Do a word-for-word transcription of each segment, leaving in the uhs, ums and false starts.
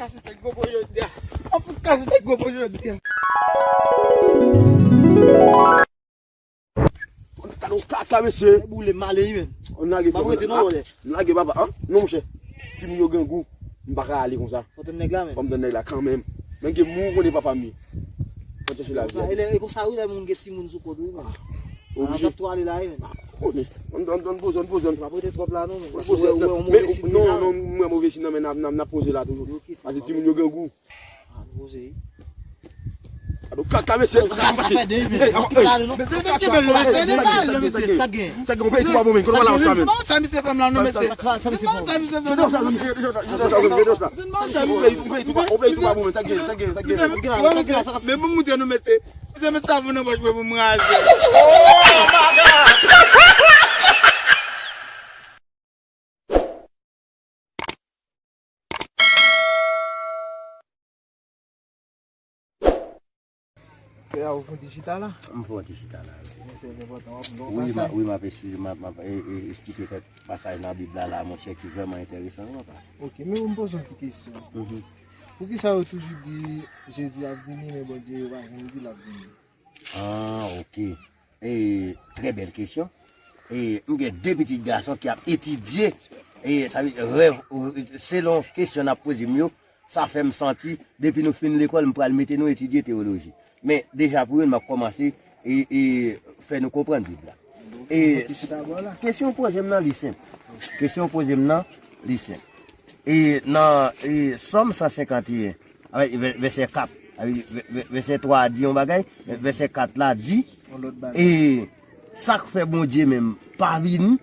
Kase tèt gwo po jodi a. An fout kase tèt gwo po jodi a. Gade yon kaka, mesye. Boule m ale, wi, men. Ann lage, m ap rete non, vòlè. Ann lage, papa, an? Non, monchè. Timoun yo grangou. M pa ka ale konsa. Fò tann nèg la, men. Fò m tann nèg la kanmenm. Men gen moun konnen papa m ye. Fò chèche lavi a. E lè, e konsa, wi, lè moun gen timoun sou kò l, wi, men. Oblije. Ap tou ale la, wi, men. Konnen. Ann, ann, ann poze, ann poze. M ap rete twòp la, non, men. Ann poze. Non, non, mwen move siy nan, men n ap, n ap, n ap poze la toujou. Pase timoun yo grangou. Ado kaka, mesye, sa k pase? Sa gen, sa gen, yon peyi tou pa bon, men, kote w pral la, men. Sa misye fè m la, non, mesye. Sa misye fè m la. Yon peyi tou pa bon, men, sa gen, sa gen, sa gen. Men pou m montre nou, mesye. Misye met savon nan pòch mwen pou m raze. Pè a, ou fè yon ti chita la? M fè yon ti chita la, wi. Wi, m ap, wi, m ap eskize, m ap, m ap, e, e, eksplike kèk pasaj nan Bib la, la, monchè, ki vrèman enteresan, wi, papa. Ok, men m poze yon ti kesyon. Mhm. Poukisa yo toujou di Jezi ap vini, men Bondye yo pa janm di l ap vini? Ah, ok. E, trè bèl kesyon. E, m gen de pitit gason ki ap etidye, e, sa vle di, rèv, selon kesyon n ap poze m yo, sa fè m santi, depi nou fin lekòl, m pral mete nou etidye teyoloji. Men, deja pou youn, m ap kòmanse, e, e, fè nou konprann Bib la. E, kesyon w poze m nan, li senp. Kesyon w poze m nan, li senp. E, nan, e, Sòm san senkanteyen, avèk vè-, vèsè kat, avèk vè-, vè-, vèsè twa a di yon bagay, men vèsè kat la di, yon lòt bagay. E sa k fè Bondye menm pa vini,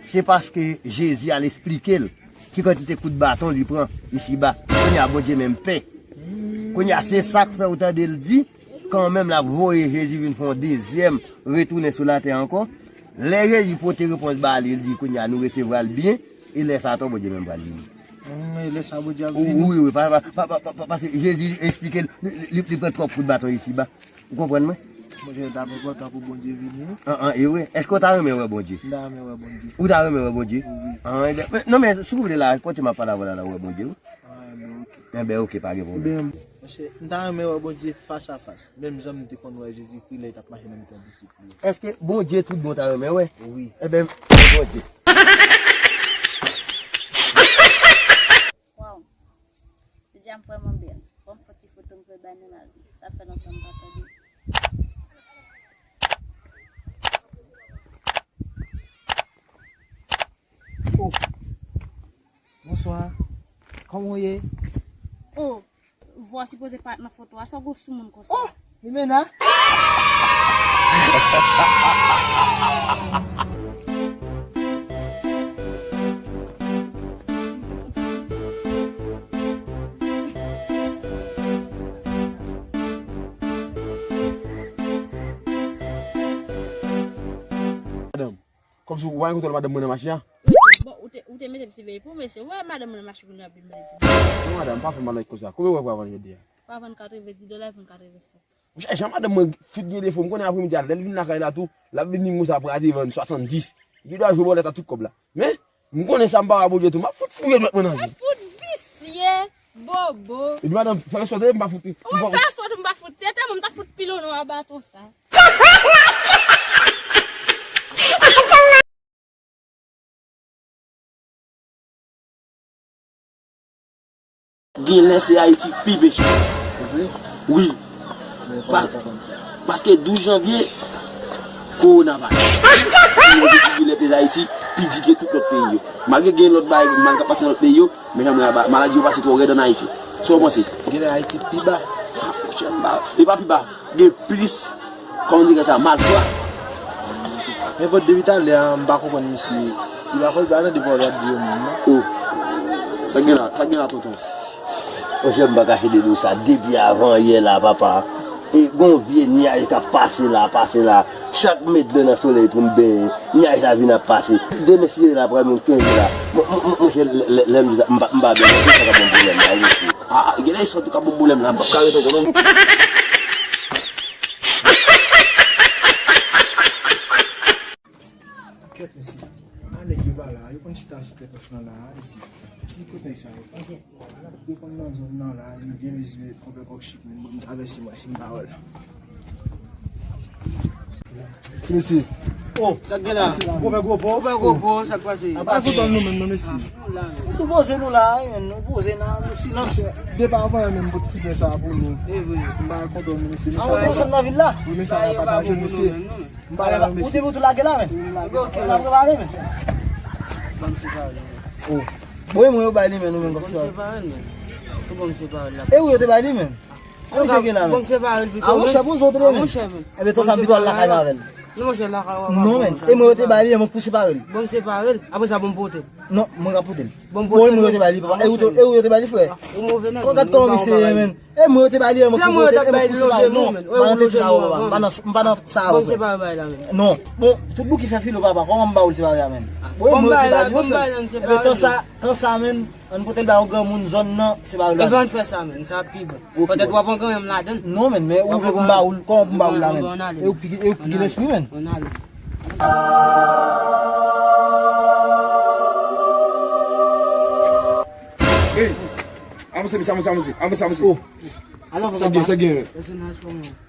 se paske Jezi al esplike l ki kantite kout baton li pran isiba. Kounye a, Bondye menm pè. Kounye a, se sa k fè w tande l di, kanmenm l ap voye Jezi vin fè yon dezyèm retounen sou latè ankò. Lè Jezi pote repons ba li, li di, kounye a, nou resevwa l byen, e lè sa a tou, Bondye menm pral vini. Hmm, e lè sa a, Bondye ap vini? Wi, wi, pa, pa, paske Jezi esplike l, li, li, li pran twòp kout baton isiba. Ou konprann mwen? Monchè, l t ap enpòtan pou Bondye vini, wi. An, an, e wi. Èske w ta renmen wè Bondye? M ta renmen wè Bondye. Ou ta renmen wè Bondye? Wi. An, ebyen, men, non, men, si w vle la, kote m ap pale avè w la, la, w wè Bondye, wi. Ah, ebyen, ok. Ebyen, ok, pa gen pwoblèm. Ebyen, monchè, m ta renmen wè Bondye fas a fas, menm jan m te konn wè Jezikri lè l t ap mache nan mitan disip li yo. Èske Bondye tout bon w ta renmen wè? Wi. Ebyen, Bondye. Waw. Jodi a m vrèman bèl. Ban m fè ti foto m pou bay nou lavi. Sa fè lontan m pa tande. Oh. Bonswa. Kòman w ye? Oh, vwa sipoze parèt nan foto a. Sa w gwo sou moun konsa? Oh! Limena? Madanm, kòmsi w pa gen kontwòl madanm mwen nan machin an? Bon, ou te, ou te mete m siveye pou mesye. Wè madanm mwen nan machin kounye a ap vin mete ti. Non, madanm, pa fè m mal konsa. Konbyen w wè pou w vann jodi a? Pou w vann katrevenndis dola, vann katrevensenk. Monchè, jan madanm mwen fout gen defo, m konnen apremidi a, lè l vin lakay la tou, l ap vin di m konsa pou al te vann swasanndis. Li dwe jwe bòlèt a tout kòb la. Men, m konnen sa m pa wè Bondye tou, m ap fout fouye dwèt mwen nan je. Ou fout visye, bobo. Epi madanm, fè respè w tande, m pa fout. Ou fè respè w tou, m pa fout. Se tèlman m ta fout pilon nan a baton sa. Genlè se Ayiti pi peche. Wi. Pa, paske douz janvye, kowona pa la. Yo di ki genlè peze Ayiti pi di ke tout lòt peyi yo. Malgre gen lòt bagay mal k ap pase nan lòt peyi yo, men jan mwen a, maladi yo pase twò rèd ann Ayiti. Sa w panse? Genlè Ayiti pi ba. Ah, monchè, m pa, e pa pi ba. Gen plis, kòman di sa, malfra. Men bon, depi talè a, m pa konprann misye. Li pa fè, li pa tande pawòl y ap di yo menm, non. Oh. Sa gen la, sa gen la, tonton? Monchè, m pa kache de nou sa. Depi avan yè la, papa. E gon vye nyaj k ap pase la, pase la. Chak m met dlo nan solèy pou m benyen, nyaj la vin ap pase. Demen si Dye vle, apre moun kenz la. Mon-, mon-, mon-, monchè, lè, lè, lè m di sa, m pa, m pa byen. Monchè, sa ka ban m pwoblèm la, wi, mesye. Ah, genlè sa tou ka ban m pwoblèm la, m p ap ka ret ankò non. Kèt mesye. A nèg yo pa la, yo konn chita sou tèt wòch lan la, mesye. Ki kote sa yo? Yo konn nan zòn nan la, li byen mezi, konpè Kòk Chik, men bon, m travèse mwen, si m pa wè l. Ti mesye. Oh, sa k gen la? Konpè Gwo Po. Konpè Gwo Po, sa k pase? A pa kontan nou menm, non, mesye. Nou tou poze nou la, wi, men nou poze nan, nou silans. Depi avan, menm pou ti bè sa pou nou. E vre. M pa kontan nou, mesye. Sa nou zòn nan vil la? Wi, men sa va pataje, mesye. M pa la, mesye. Ou te pou tou lage la, men. Ou te pou tou lage la, men. Ban m separe l. Oh. Bon, e mwen yo bay li, men, nou menm, kòm se pa. Ban m separe l, men. Fò ban m separe l la. E ou yo te bay li, men. Sa misye gen la, men. Ban m separe l pito, men. A, monchè, poze w tande, men. Monchè, men. Enben, tan sa, m pito al lakay mwen avè l. Non, monchè, lakay w ap. Non, men. E mwen yo te bay li, e mwen pou separe l. Ban m separe l. Apre sa, ban m pote l. Non, mwen ka pote l. Bon, e mwen yo te bay li, papa. E ou te, e ou yo te bay li, frè? Ou move nèg. Gad kòman misye ye, men. E mwen yo te bay li, e mwen pou pote l, e mwen pou separe l. Non, m pa nan tèt sa, papa. M pa nan, m pa nan sa, papa. Non. Bon, tout bout ki fè filo, papa. Kòman m ba ou l separe a, men? Bon, e mwen yo te bay li, frè. Enben, tan sa, tan sa, men, ann pote l ba yon granmoun zòn nan, separe l. Enben, ann fè sa, men. Sa pi bon. Petèt w ap pran granmoun ladan l. Non, men, men ou vle pou m ba ou l, kòman pou m ba ou l la, men? E ou ki, e ou ki gen lespri, men. Hey, avanse, mesye, avanse, avanse, avanse, avanse. Oh. Sa gen, sa gen, men.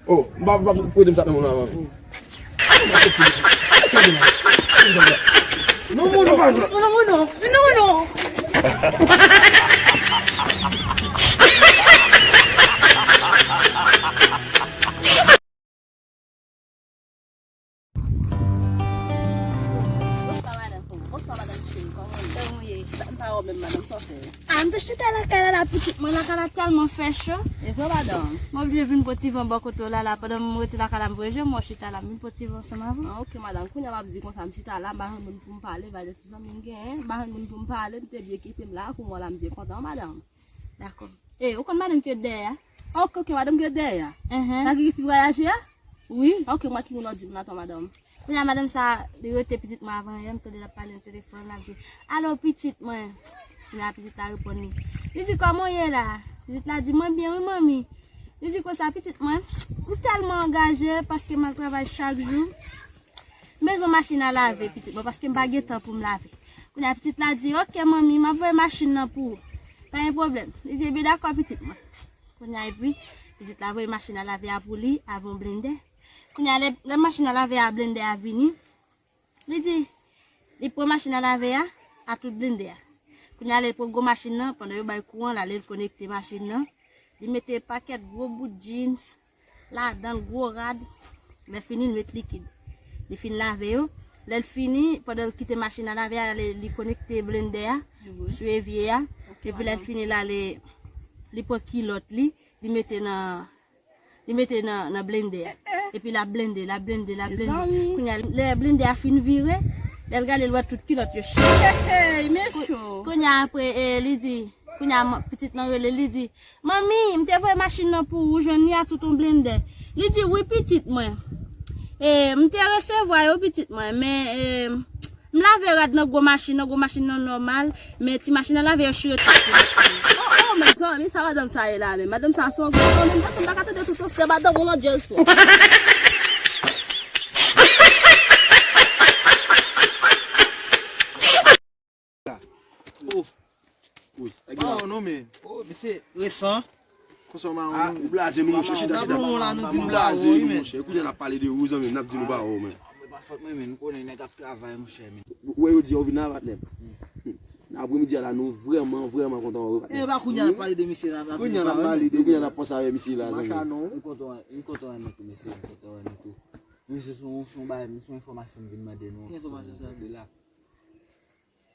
Oh, m pa, m pa pou ede m sa nan moun avan. Non, non, non, non, non, non, non. Bonswa, madanm cheri, kòman w ye? Kòman w ye? M pa wè w menm, madanm, sa w fè? A, m te chita lakay la, la, pitit mwen, lakay la tèlman fè cho. E vre, madanm? Mwen oblije vin pran ti van bò kote w la, la, pandan m rete lakay la, m voye je m wè w chita la, m vin pran ti van ansanm avè w. A, oke, madanm, kounye a m ap di konsa, m chita la, m pa jwenn moun pou m pale, va de ti zanmi m genyen, m pa jwenn moun pou m pale, m te byen kite m la, kounye a la, m byen kontan, madanm. Dakò. E, ou konn madanm ki ret dèyè a? Oke, oke, madanm ki ret dèyè a? Enhen. Sa ki pi vwayaje a? Wi. Oke, mwen ki moun w di m la, madanm. Kounye a, madanm sa, li rete pitit mwen avan yè, m tande l ap pale nan telefòn, l ap di, "Alo, pitit mwen." Kounye a, pitit la reponn li. Li di, "Kòman w ye la?" Pitit la di, "Mwen byen, wi, manmi." Li di konsa, "Pitit mwen, m tèlman angaje paske m al travay chak jou." M bezwen machin a lave, pitit mwen, paske m pa gen tan pou m lave. Kounye a, pitit la di, "Oke, manmi, m ap voye machin nan pou ou. Pa gen pwoblèm." Li di, "Ebyen, dakò, pitit mwen." Kounye a, epi, pitit la voye machin a lave a pou li, avè yon blendè. Kounye a, lè, lè machin a lave a, blendè a vini, li di, li pran machin a lave a, a tout blendè a. Kounye a, lè l pran gwo machin nan, pandan yo bay kouran, l ale l konekte machin nan. Li mete pakèt gwo bout jeans, ladan l gwo rad. Lè fini, li met likid. Li fin lave yo. Lè l fini, pandan l kite machin nan lave a, li, li konekte blendè a sou evye a. Epi lè l fini la, li, li pran kilòt li, li mete nan, li mete nan, nan blendè a. Epi l ap blende, l ap blende, l ap blende. Kounye a, lè blendè a fin vire, lè l gade, l wè tout kilòt yo chire. Hey, men cho. Kounye a apre, e, li di, kounye a, pitit lan rele, li di, "Manmi, m te voye machin nan pou ou, ou jwenn li a tout yon blendè." Li di, "Wi, pitit mwen. E, m te resevwa yo, pitit mwen, men, e, m lave rad nan gwo machin nan, gwo machin nan nòmal, men ti machin nan lave yo chire tout." Oh, oh, mezanmi, sa madanm sa ye la menm? Madanm sa se yon gwo, menm gason pa ka tande tout yon sè madanm yon lòt jèl sou. Oh. Wi. Oh, non, men. Oh, misye resan. Konsa, ma, ah, ou blaze nou, monchè, chita, chita. Ou blaze nou, monchè. Kounye a n ap pale de ou, zanmi m, n ap di nou ba ou, men. Mwen pa fòt mwen, men, nou konnen nèg ap travay, monchè, men. Ou wè, yo di, yo vin nan patnè. Nan apremidi a la, nou vrèman, vrèman kontan wè w, patnè. E pa kounye a n ap pale de misye la, kounye a n ap pale de, kounye a n ap panse avè misye la, zanmi. M kontan, m kontan wè nou tou, mesye, m kontan wè nou tou. Men se yon, se yon bagay, se yon enfòmasyon m vin mande nou. Ki enfòmasyon sa? De la.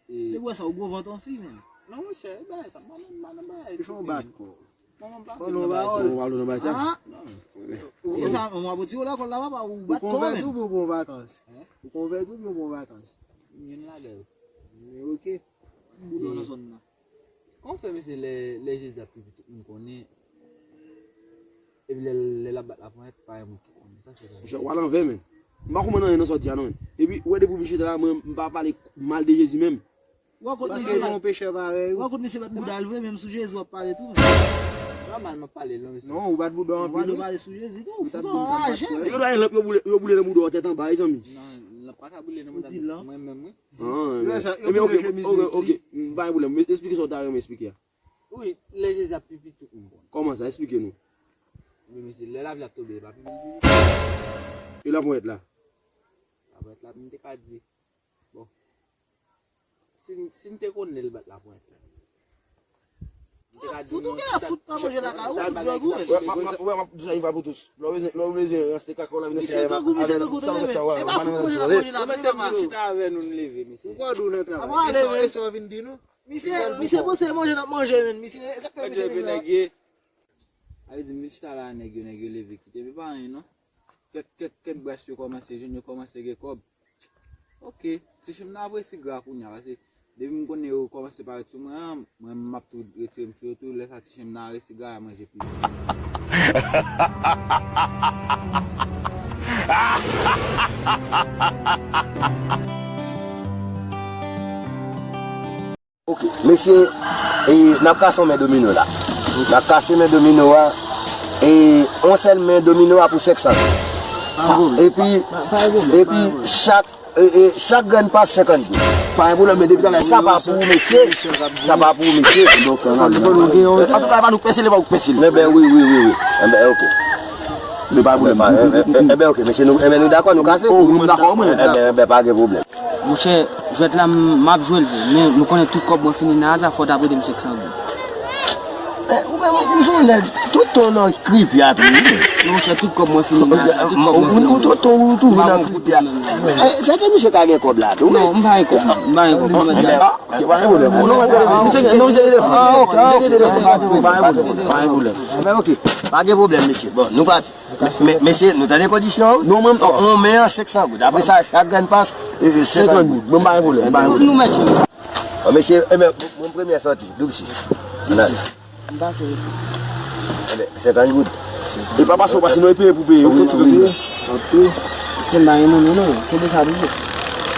E ou wè sa, ou gwo vant yon fi, men. Non, monchè, e bagay sa, mwen menm, m pa nan bagay. Ou fè yon bat kò. Mwen menm, m pa nan bagay sa. Ou pa nan bagay sa? Ah! Non. Se sa, mwen ap retire w lekòl la, papa, ou bat kò, men. Ou konvèti oubyen ou pran vakans? Hein? Ou konvèti oubyen ou pran vakans? M youn ladan yo. Men, oke. Boudon nan zòn nan. Kòman w fè, mesye, lè, lè Jezi ap pipi, tout moun konnen, epi lè, lè l ap bat laponyèt, pa gen moun ki konnen? Sa k fè sa? Monchè, w al anvè, men. M pa konprann anyen nan sa w di a, non, men. Epi, ou wè, depi w vin chita la, mwen, m pa pale mal de Jezi menm. Ou wè kot misye bat, ou wè kot misye bat bouda l vre, menm sou Jezi w ap pale tou, men. Nòmal, m ap pale l, non, mesye. Non, ou bat bouda w anpil, wi. Ou pale sou Jezi tou. Ou t ap di m sa m pa t kwè. Yo dwa gen lanp, yo boule, yo boule nan bouda w tèt anba, wi, zanmi. Non, lanp pa ka boule nan bouda m, mwen menm, wi. Ah, yo fè sa, yo ebyen, oke, oke, oke, m pa gen pwoblèm. Esplike sa w ta renmen esplike a. Wi, lè Jezi ap pipi, tout moun konn. Kòman sa? Esplike nou. Men mesye, lè lapli ap tonbe, e pa pipi l pipi. E laponyèt la? Laponyèt la, m te ka di, bon, si, si n te konnen l bat laponyèt la. M te ka di, fout ou gen fout pa manje lakay ou, fout dwòg ou. Wè, m ap, m ap, wè, m ap di sa, li pa pou tous. Lè w bezwen, lè w bezwen ranse kaka w la vin ranse avè m. Misye grangou, misye grangou, tande men. E pa fout manje l ap manje la, tande papa. Chita avè nou, n leve, mesye. Ou kwè w dou nan travay. Misye, misye panse manje l ap manje, men. Misye, sa k fè misye vin la. Sa vle di, m vin chita la, nèg yo, nèg yo leve kite m, e pa anyen non. Kèk, kèk, kèk bwès yo kòmanse jwenn, yo kòmanse gen kòb. Oke, ti chen m nan ap resi gra kounye a, paske depi m konnen yo kòmanse parèt sou mwen an, mwen m ap tou retire m sou yo tou, lè sa ti chen m nan resi gra, y a manje plis. Ok, mesye, e, n ap kase yon men domino la. N ap kase men domino a. E, yon sèl men domino a pou senk san. Pa gen pwoblèm. Epi, pa, pa gen pwoblèm, epi pa gen pwoblèm. Chak, e, e, chak grenn pas senkant goud. Pa gen pwoblèm, men depi talè, sa pa pou ou, mesye. Sa pa pou ou, mesye. Antouka, e pa nou k pèse l, e pa ou k pèse l. Enben, wi, wi, wi, wi. Enben, ok. Men pa gen pwoblèm. Enben, ok, mesye, nou, enben, nou dakò, nou kase? Oh, mwen dakò, mwen. Enben, enben, pa gen pwoblèm. Monchè, jwèt la, m, m ap jwe l vre, men m konnen tout kòb mwen fini nan aza, fò w ta prete m senk san goud. Eh, ou menm, ou se yon nèg, tout tan w nan kripi a tou, wi. Non, monchè, tout kòb mwen fini nan aza, tout kòb mwen fini. Ou, ou, tout tan ou toujou nan kripi a. Eh, sa fè misye ka gen kòb la tou, wi. Non, m pa gen kòb, m pa gen kòb. Ah, ok, pa gen pwoblèm. Non, non, misye gen, non, misye gen telefòn. Ah, ok, misye gen telefòn. Pa gen pwoblèm, pa gen pwoblèm. Enben, ok, pa gen pwoblèm, mesye. Bon, nou pati. Men, men, mesye, nou tande kondisyon an, wi? Non, mwen, on men an senk san goud. Apre sa, chak grenn pas, e, e, senkant goud. Bon, pa gen pwoblèm, pa gen pwoblèm. Nou mèt, mesye. Bon, mesye, e, men, bon, bon, premyè sòti, doub sis. Doub sis. M pase, mesye. Enben, senkant goud. E pa pase, w pase, non, e peye pou peye, wi, wi, wi. Ok. Se m pa gen moun, non, kenbe sa toujou.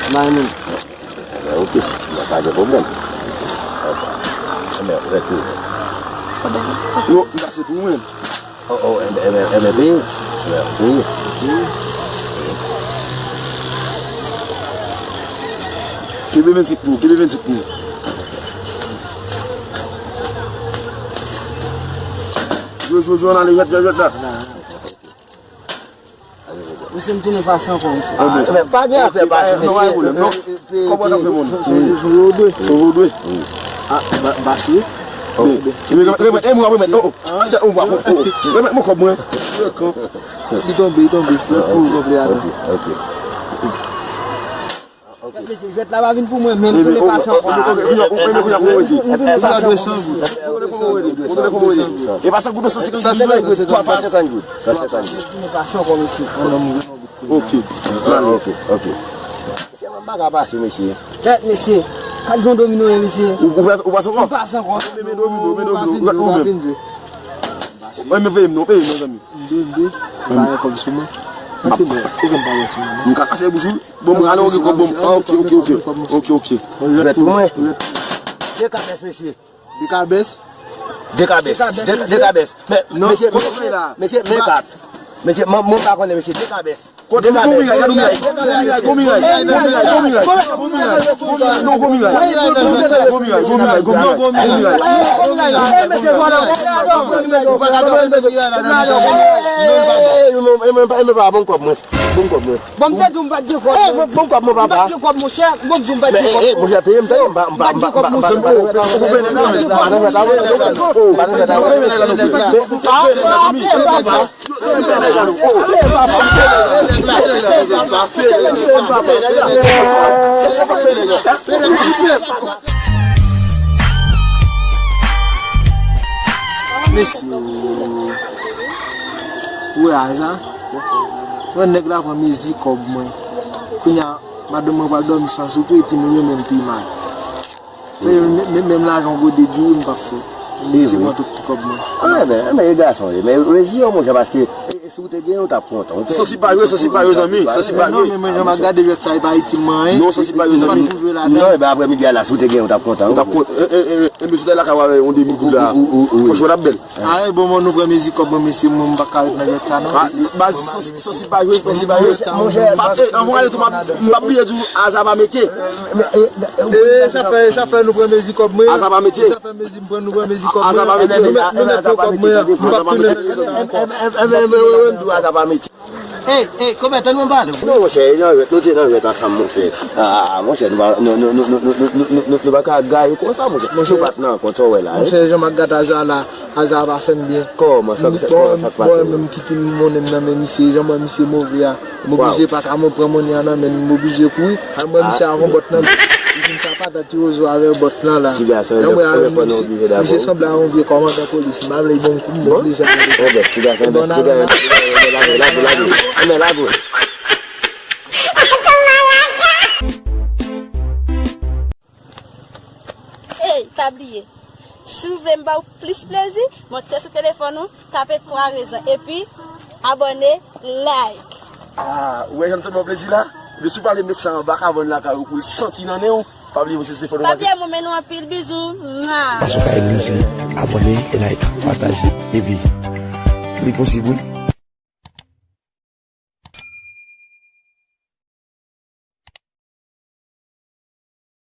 M pa gen moun. Enben, ok. Enben, pa gen pwoblèm. Enben, ou fè tou. Yo, m pase tou, mwen. Oh, oh, enben, enben, enben, peye. Enben, peye. Kenbe vennsenk pou, kenbe vennsenk pou. Jwe, jwe, jwe, ann ale, jwèt, jwèt, jwèt la. Mesye, m tounen pase ankò, mesye. Ah, men pa gen afè pase, mesye. Non, pa gen pwoblèm, non. Kòb ou ap fè moun? Sove w dwe. Sove w dwe. Ah, pase. Remèt, remèt, e mwen ap remèt. Oh, oh. Remèt mwen kòb mwen. Li tonbe, li tonbe. Lòt pou ou tonbe atò. Ok, ok. Mesye, jwèt la pa vin pou mwen, men m tounen pase ankò. M tounen pase ankò. E pa san goud, san senkant goud. San senkant goud. San senkant goud. M tounen pase ankò, mesye. Ok. Ok, ok. Mesye, m pa ka pase, mesye. Kèt, mesye. Kat zon domino ye, mesye. Ou, ou pase, ou pase ankò? M pase ankò. Men, men domino, men domino. Ou, ou menm. Mwen, men peye m non, peye m non, zanmi. M dwe, m dwe. M pa gen kòb sou mwen. Mete mwen, ou gen pa mwen, ti mwen. M ka kase bouch ou? Bon, mwen, ale, ou gen kòb, bon. Ah, ok, ok, ok. Ok, ok. Jwèt pou mwen. De kabès, mesye. De kabès? De kabès. De, de kabès. Men, mesye, mesye, men kat. Mesye, mwen, mwen pa konnen, mesye, de kabès. Kote m konbyen, gade konbyen, konbyen, konbyen, konbyen, konbyen, non, konbyen, konbyen, konbyen, konbyen. Bon, m te di w m pa t gen kòb. Bon, bon kòb, mon papa. M pa t gen kòb, monchè. Bon, di w m pa t gen kòb. Monchè, peye m, peye m. M pa t gen kòb, monchè. Mesye, ou wè aza? Yon nèg la pran mezi kòb mwen. Kounye a, madanm mwen pral dòmi san soupe, timoun yo menm pi mal. Men, men, men, menm lajan gode diri m p ap fè. M bezwen pran tout kòb mwen. Ah, men, men, e gason, men, reziye w, monchè, paske, e, e, Si w te genyen, w t ap kontan. Sansi pa jwe, sansi pa jwe, zanmi. Sansi pa jwe. Non, men mwen, jan m ap gade jwèt sa, e pa itil mwen anyen. Non, sansi pa jwe, zanmi. M pa t pou jwe ladan. Non, e ben apre midi a la, si w te genyen, w t ap kontan. Ou t ap kontan. E, e, e, e, mesye w t al lakay ou avè yon de mil goud la. Franchman, l ap bèl. A, e bon, mwen, nou pran mezi kòb mwen, mesye, mwen, m pa ka ret nan jwèt sa, non. Baz, sansi pa jwe, sansi pa jwe. Monchè, anvan ale tou, m ap, m ap bliye di w, aza pa metye. E, sa fè, sa fè nou pran mezi kòb mwen. Aza pa metye. Sa fè mezi m pran, nou pran mezi kòb mwen. Aza pa metye. Nou mèt, nou mèt pran kòb mwen. M p ap tounen nan jwèt sa ankò. Ebyen, mwen, mwen, mwen, m di w aza pa metye. Ey, ey, konbyen tan nou pale? Non, monchè, e nan jwèt, nou te nan jwèt ansanm, monchè. A, monchè, nou pa, nou, nou pa ka gaye konsa, monchè. Monchè, nou pa t nan kont sa w wè la, wi. Monchè, jan m ap gade aza la, aza pa fè m byen. Kòman, sa, sa, kòman, sa k pase? Mwen menm ki fin monnen m nan men misye, jan mwen misye move a. M oblije pa ka mwen pran monnen an nan men m, m oblije kouri. A mwen misye avon bòt nan men. Li fin sa patat. Ti Wozo avè bòt lan la. Ti gason, lè mwen avè misye, misye sanble a yon vye kòmandan polis. M pa vle l ban m kou, m bon deja. Bon, ti gason, bon, lage, lage, lage, lage. Anben, lage. Ey, pa bliye. Si w vle m ba w plis plezi, monte sou telefòn ou, tape twa rezon, epi abòne, like. Ah, ou wè jan m sot ba w plezi la? Ebyen, si w pa vle met sa anba kabann lakay ou pou l santi nan nen w, pa bliye monte sou telefòn ou. Pa bliye m renmen nou anpil, bizou. Mwa. Paske w ka ede nou, se abòne, like, pataje, epi li posib, wi.